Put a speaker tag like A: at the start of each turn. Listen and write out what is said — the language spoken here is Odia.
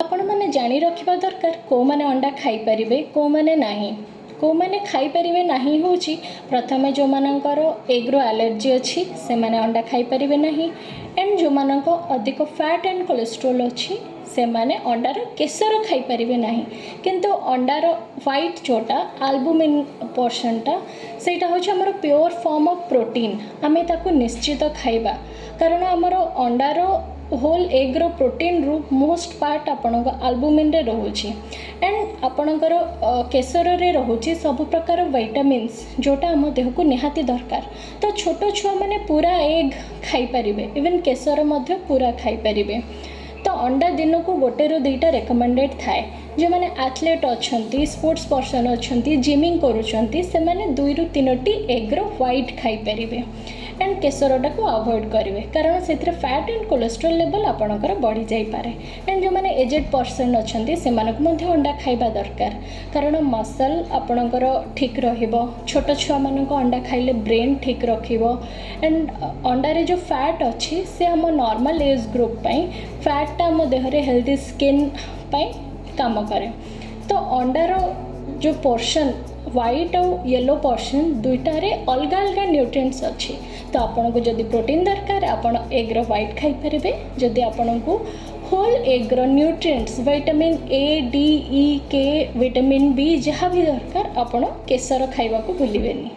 A: ଆପଣମାନେ ଜାଣି ରଖିବା ଦରକାର କେଉଁମାନେ ଅଣ୍ଡା ଖାଇପାରିବେ, କେଉଁମାନେ ନାହିଁ। କେଉଁମାନେ ଖାଇପାରିବେ ନାହିଁ ହେଉଛି, ପ୍ରଥମେ ଯେଉଁମାନଙ୍କର ଏଗ୍ର ଆଲର୍ଜି ଅଛି, ସେମାନେ ଅଣ୍ଡା ଖାଇପାରିବେ ନାହିଁ। ଆଣ୍ଡ ଯେଉଁମାନଙ୍କ ଅଧିକ ଫ୍ୟାଟ୍ ଆଣ୍ଡ କୋଲେଷ୍ଟ୍ରୋଲ୍ ଅଛି, ସେମାନେ ଅଣ୍ଡାର କେଶର ଖାଇପାରିବେ ନାହିଁ। କିନ୍ତୁ ଅଣ୍ଡାର ହ୍ୱାଇଟ୍ ଯେଉଁଟା ଆଲବୁମିନ୍ ପୋର୍ସନ୍ଟା, ସେଇଟା ହେଉଛି ଆମର ପିଓର ଫର୍ମ ଅଫ୍ ପ୍ରୋଟିନ୍। ଆମେ ତାକୁ ନିଶ୍ଚିତ ଖାଇବା, କାରଣ ଆମର ଅଣ୍ଡାର ହୋଲ୍ ଏଗ୍ର ପ୍ରୋଟିନ୍ରୁ ମୋଷ୍ଟ ପାର୍ଟ ଆପଣଙ୍କ ଆଲବୁମିନ୍ରେ ରହୁଛି। ଆଣ୍ଡ ଆପଣଙ୍କର କେଶରରେ ରହୁଛି ସବୁ ପ୍ରକାର ଭାଇଟାମିନ୍ସ, ଯେଉଁଟା ଆମ ଦେହକୁ ନିହାତି ଦରକାର। ତ ଛୋଟ ଛୁଆମାନେ ପୁରା ଏଗ୍ ଖାଇପାରିବେ, ଇଭେନ୍ କେଶର ମଧ୍ୟ ପୁରା ଖାଇପାରିବେ। ତ ଅଣ୍ଡା ଦିନକୁ ଗୋଟେରୁ 2ଟା ରେକମେଣ୍ଡେଡ଼ ଥାଏ। ଯେଉଁମାନେ ଆଥଲେଟ୍ ଅଛନ୍ତି, ସ୍ପୋର୍ଟସ୍ ପର୍ସନ୍ ଅଛନ୍ତି, ଜିମିଂ କରୁଛନ୍ତି, ସେମାନେ ଦୁଇରୁ ତିନୋଟି ଏଗ୍ର ହ୍ୱାଇଟ୍ ଖାଇପାରିବେ ଆଣ୍ଡ କେଶରଟାକୁ ଆଭଏଡ଼ କରିବେ, କାରଣ ସେଥିରେ ଫ୍ୟାଟ୍ ଆଣ୍ଡ କୋଲେଷ୍ଟ୍ରଲ୍ ଲେଭେଲ୍ ଆପଣଙ୍କର ବଢ଼ିଯାଇପାରେ। ଆଣ୍ଡ ଯେଉଁମାନେ ଏଜେଡ଼ ପର୍ସନ୍ ଅଛନ୍ତି, ସେମାନଙ୍କୁ ମଧ୍ୟ ଅଣ୍ଡା ଖାଇବା ଦରକାର, କାରଣ ମସଲ୍ ଆପଣଙ୍କର ଠିକ୍ ରହିବ। ଛୋଟ ଛୁଆମାନଙ୍କ ଅଣ୍ଡା ଖାଇଲେ ବ୍ରେନ୍ ଠିକ୍ ରଖିବ। ଆଣ୍ଡ ଅଣ୍ଡାରେ ଯେଉଁ ଫ୍ୟାଟ୍ ଅଛି, ସେ ଆମ ନର୍ମାଲ୍ ଏଜ୍ ଗ୍ରୁପ୍ ପାଇଁ ଫ୍ୟାଟ୍ଟା ଆମ ଦେହରେ ହେଲ୍ଦି ସ୍କିନ୍ ପାଇଁ କାମ କରେ। ତ ଅଣ୍ଡାର ଯେଉଁ ପୋର୍ସନ୍ ହ୍ୱାଇଟ୍ ଆଉ ୟେଲୋ ପୋର୍ସନ୍, ଦୁଇଟାରେ ଅଲଗା ଅଲଗା ନ୍ୟୁଟ୍ରିଏଣ୍ଟସ୍ ଅଛି। ତ ଆପଣଙ୍କୁ ଯଦି ପ୍ରୋଟିନ୍ ଦରକାର, ଆପଣ ଏଗ୍ର ହ୍ୱାଇଟ୍ ଖାଇପାରିବେ। ଯଦି ଆପଣଙ୍କୁ whole ଏଗ୍ର nutrients, vitamin A, D, E, K, vitamin B ଯାହା ବି ଦରକାର, ଆପଣ କେଶର ଖାଇବାକୁ ଭୁଲିବେନି।